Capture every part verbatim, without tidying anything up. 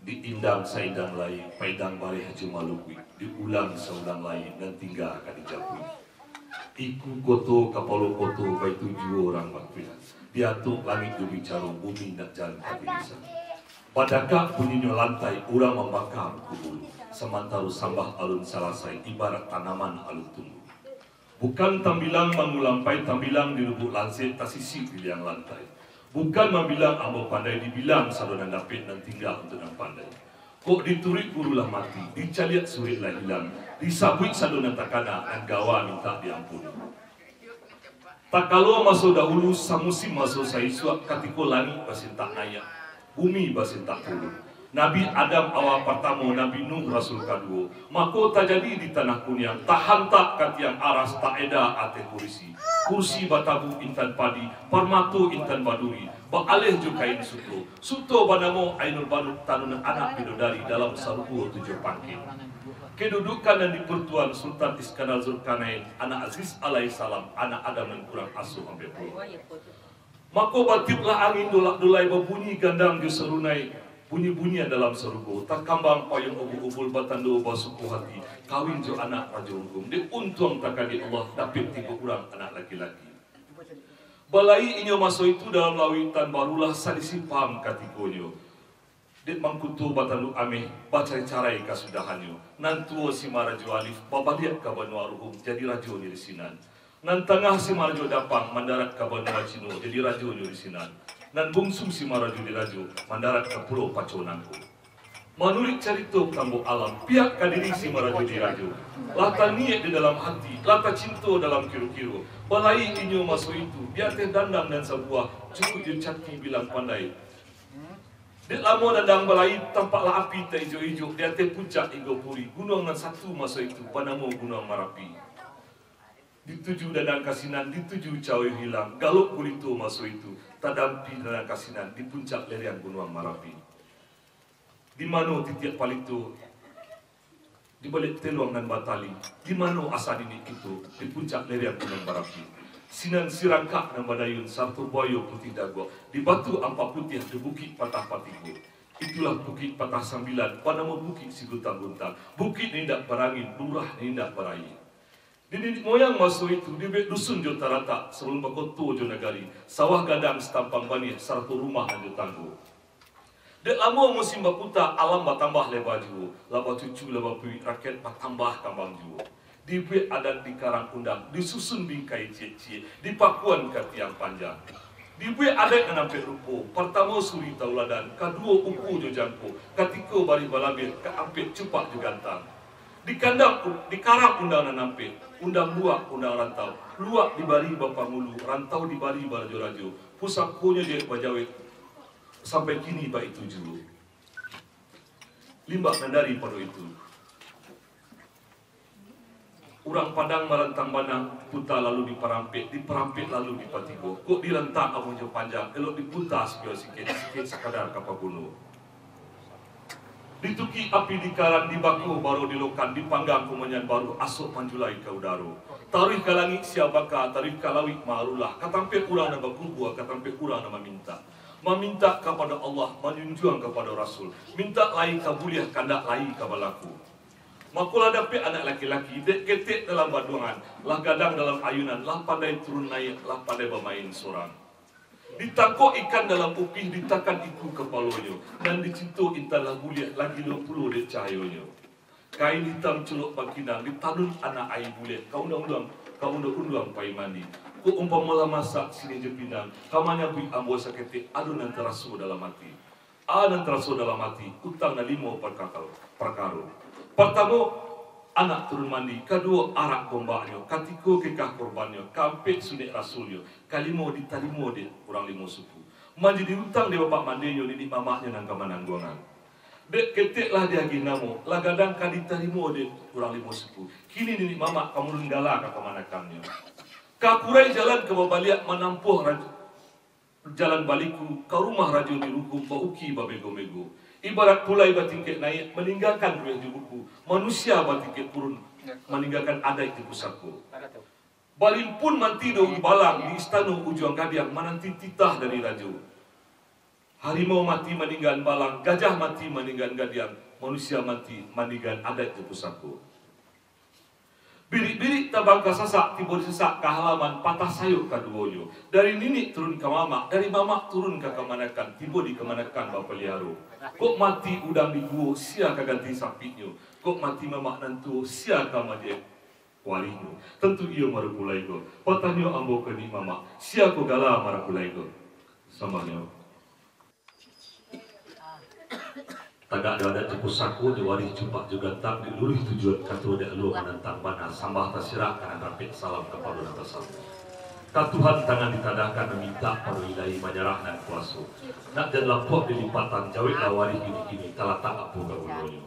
Diindang saindang lai, paindang bareh jo malukuik, diulang saulang lai, nan tingga ka dijapuik. Iku koto kapalo koto, baitu juo urang bakuiah. Diatok langik jo bicaro, bumi nak jan ka tirisan. Badakak bunyinyo lantai, urang mambaka buku bulu. Samantaro sambah alun salasai, ibarat tanaman alun tumbuah. Bukan tambilang mangulampai tambilang di lubuak lansek, tasisik di liang lantai. Bukan mambilang ambo pandai, dibilang sado nan dapek, nan tingga untuak nan pandai. Kok dituruik guru lah mati, dicaliak surek lah ilang, disabuik sado nan takana, nan gawa mintak diampuni. Takalo maso dahulu, samusim maso saisuak, katiko langik basintak naiak, bumi basintak turun. Nabi Adam awa partamo, Nabi Nuh rasul kaduo. Mako tajadi di tanah kuniang, tahantak ka tiang aras, taeda ateh kurisi. Kursi batabu intan padi, parmato intan baduri, baaleh jo kain suto. Suto banamo Ainul Barud, tanunan anak bidodari dalam sarugo tujuah pangkek. Kedudukan nan dipertuan Sultan Iskandar Zulkarnain, anak Aziz alaihissalam, anak Adam nan kurang asuah ampek puluah. Mako batiuplah angin dolak-dolai, babunyi gandang jo sarunai, bunyi-bunyian dalam sarugo, takambang payuang ubul-ubul, batando basuko hati, kawin jo anak Rajo Urgum. Dek untuang takadek Allah, dapek tigo urang anak laki-laki. Balayi inyo maso itu dalam lauik, tan barulah salisih paham katikonyo. Dek mangkuto batanduk ameh, bacarai-carai kasudahannyo. Nan tuo si Marajo Alif babaliak ka banua Ruhum, jadi rajo di sinan. Nan tangah si Marajo Dapang mandarat ka banua Cino, jadi rajonyo di sinan. Nan bungsu si Marajo Dirajo mandarat ka Pulau Paco nangko. Manuruik carito Tambok Alam, pihak ka diri si Marajo Dirajo, lah taniek di dalam hati, lah tacinto dalam kiro-kiro. Balayi inyo maso itu, di ateh dandang nan sabuah, cukuik jo cati bilang pandai. Dek lamo dandang balayi, tampaklah api taijo-ijo di ateh puncak Inggopuri, gunuang nan satu maso itu banamo Gunuang Marapi. Dituju dandang ka sinan, dituju cawoyo hilang, galok gulito maso itu, tadampi dandang ka sinan di puncak lereng Gunuang Marapi. Di mano titiak palito? Di baliak teluang nan batali. Di mano asa niniak kito? Di puncak lereng Gunuang Marapi. Sinan sirangkak nan badayun, sarato buayo putiah daguak, di batu ampa putiah, di bukik patah patigo. Itulah bukik patah sambilan, banamo Bukik Siguntang-guntang. Bukik nan indak barangin, lurah nan indak baraia. Di niniak moyang maso itu, dibuek dusun jo taratak, sabalun bakoto jo nagari, sawah gadang satampang baniah, sarato rumah nan jo tanggo. Dek lamo musim baputa, alam batambah leba juo, lah bacucu, lah bapuik, rakyat batambah kambang juo. Dibuek adat dikarang undang, disusun bingkai ciek-ciek, dipakuan ka tiang panjang. Dibuek adaik nan ampek rupo, partamo suri tauladan, kaduo uku jo jangko, katiko barih balabiah, kaampek cupak jo gantang. Dikandang, dikarang undang nan ampek, undang luak, undang rantau. Luak dibari bapangulu, rantau dibari barajo-rajo, pusakonyo dek bajawek, sampai kini baitu juo. Limbak nan daripado itu, urang Padang marantang banang, puta lalu diparampek, diparampek lalu dipatigo. Kok dirantang amuahnyo panjang, elok diputa sikilo sikek, sikek sakadar ka paguno. Ditukik api dikaran, dibako baro dilokan, dipanggang kumonyan baru, asok manjulai ka udaro. Taruih ka langik sia baka, taruih ka lauik maarulah, ka tampek urang nan bakubua, ka tampek urang nan mamintak. Mamintak kapado Allah, manjunjuang kapado Rasul. Mintak lai ka buliah, kandak lai ka balaku. Mako lah dapek anak laki-laki, dek ketek dalam baduangan, lah gadang dalam ayunan, lah pandai turun naiak, lah pandai bamain sorang. Ditangkok ikan dalam upih, ditakan iku kapalonyo, nan dicinto intan lah buliah, lah gilo pulo dek cahayonyo. Kain hitam culok bakinang, ditanun anak aia buliah, ka unduang-unduang, ka unduang-unduang pai mandi. Kok umpamo lah masak siriah jo pinang, ka manyabuik ambo saketek, ado nan taraso dalam ati. A nan taraso dalam ati, utang nan limo parkakal-, parkaro. Partamo, anak turun mandi, kaduo, arak gombaknyo, katiko kekah korbannyo, kaampek sunek rasulnyo, kalimo, ditarimo dek urang limo suku. Manjadi utang dek bapak mandinyo, niniak mamaknyo nan ka manangguangan. Dek ketek lah diagih namo, lah gadang ka ditarimo dek urang limo suku. Kini niniak mamak ka murun gala ka kamanakannyo. Ka kurai jalan ka babaliak manampuah raj-, jalan baliku, ka rumah rajo di Ruhum, bauki bamego-mego. Ibarat pulai batingkek naiak, maninggakan rueh jo buku, manusia batingkek turun, maninggakan adaik jo pusako. Balimpun manti Daun Balang, di istano Ujuang Gadiang, mananti titah dari rajo. Harimau mati maninggan balang, gajah mati maninggan gadiang, manusia mati maninggan adaik jo pusako. Birik-birik tabang ka sasak, tibo di sasak ka halaman, patah sayok kaduonyo. Dari niniak turun ka mamak, dari mamak turun ka kamanakan, tibo di kamanakan bapaliaro. Kok mati udang di guo, sia ka ganti sapiknyo? Kok mati mamak nan tuo, sia ka manjadi warihnyo? Tantu iyo marapulai ko. Batanyo ambo ka niniak mamak, sia ko gala marapulai ko? Sambahnyo. Tagak di adat jo pusako, di warih cupak jo gantang, di luruih tujuan kato, di alua manantang bana, sambah tasirak ka nan rapek, salam ka pado nan basamo. Ka Tuhan tangan ditadahkan, mamintak pado Ilahi, manyarah nan kuaso. Nak jan lapuak dilipatan, jaweklah warih kini-kini, talatak apo ka gunonyo.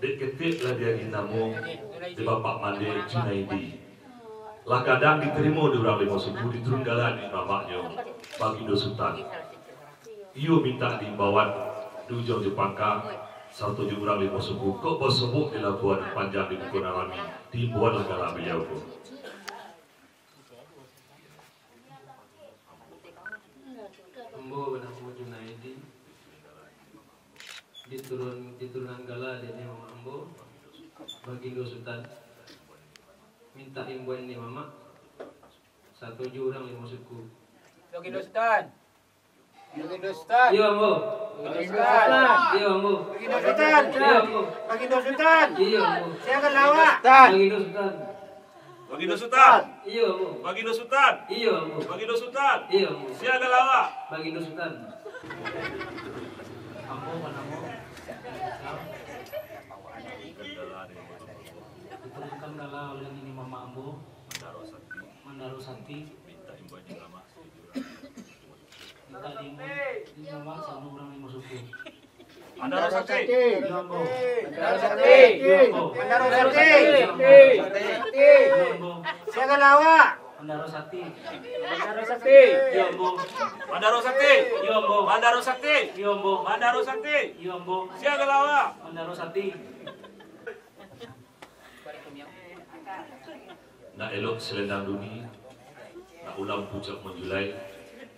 Dek ketek lah diagiah namo, dek bapak mande Junaidi. Lah gadang ditarimo di urang limo suku, diturun gala di mamaknyo, Bagindo Sutan. Iyo mintak diimbauan di ujuang jo pangka, sarato jo urang limo suku, kok basobok di labuah nan panjang di muko nan rami, diimbauanlah gala baliau ko. Ambo banamo Junaidi, diturun, diturunan gala dek niniak mamak ambo, Bagindo Sutan. Mintak imbauan niniak mamak, sarato jo urang limo suku. Bagindo Sutan. Bagindo Sutan. Iyo, ambo. Bagindo Sutan. Iyo, ambo. Bagindo Sutan. Iyo, ambo. Bagindo Sutan. Iyo, ambo. Siakan lawak. Bagindo Sutan. Bagindo Sutan. Iyo, ambo. Bagindo Sutan. Iyo, ambo. Bagindo Sutan. Iyo, ambo. Siakan lawak. Bagindo Sutan. Ambo banamo. Diturunkan gala oleh niniak mamak ambo, Mandaro Sati. Mintak imbauan niniak mamak. Mintak diimbauan niniak mamak sarato urang limo suku. Mandaro Sati. Iyo, ambo. Mandaro Sati. Iyo, ambo. Mandaro Sati. Iyo, ambo. Siakan lawak. Mandaro Sati. Mandaro Sati. Iyo, ambo. Mandaro Sati. Iyo, ambo. Mandaro Sati. Iyo, ambo. Mandaro Sati. Iyo, ambo. Siakan lawak. Mandaro Sati. Nak elok selendang duni, nak ulam pucuak manjulai,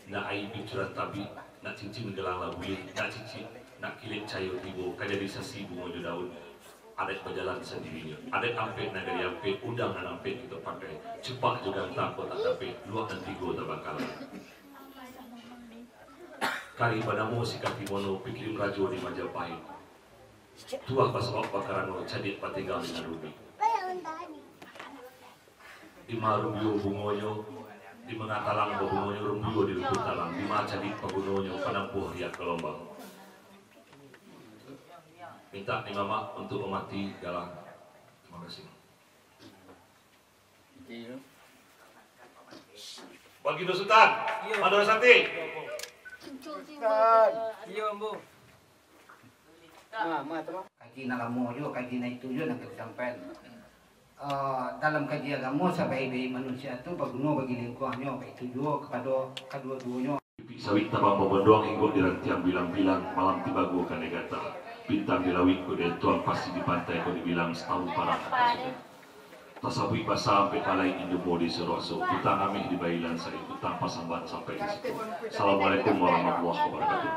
nak aia picuran tabik, nak cincin galang lah buliah, nak cicik, nak kilek cahayo tibo, ka jadi sasi bungo jo daun. Adaik bajalan sandirinyo. Adaik ampek nagari ampek, undang nan ampek kito pakai. Cupak jo gantang kok tak dapek, luak nan tigo tabakalan. Kari banamo si Katimono, pikirin rajo di Majapahit. Tuah basabab bakarano, cadiak batinggang di nan rumik. Dima rumbio bungonyo, dima ngatalang babungonyo, rumbio di lutun talang, dima cadiak pagunonyo, panampuah riak galombang. Mintak niniak mamak untuak mamati gala. Tarimo kasih. Bagindo Sutan, iyo. Mandaro Sati. Sutan. Iyo, ambo. Kaji nan lamo juo, kaji nan itu juo nan ka disampaian. Eh, dalam kaji agamo, sabaik-baik manusia tu baguno bagi lingkuangnyo, baitu juo kapado kaduo-duonyo. Pipik sawik tabang babondoang, inggok di rantiang bilang-bilang, malam tibago kanai gatah. Bintang di lauik ko dietong, pasik di pantai ko dibilang, satahun parang akan sudah. Tasabuik basa ampek balai, indak mudo disoroso. Kutang ameh dibayia lansai, kutang pasambahan sampai di situ. Assalamualaikum warahmatullahi wabarakatuh.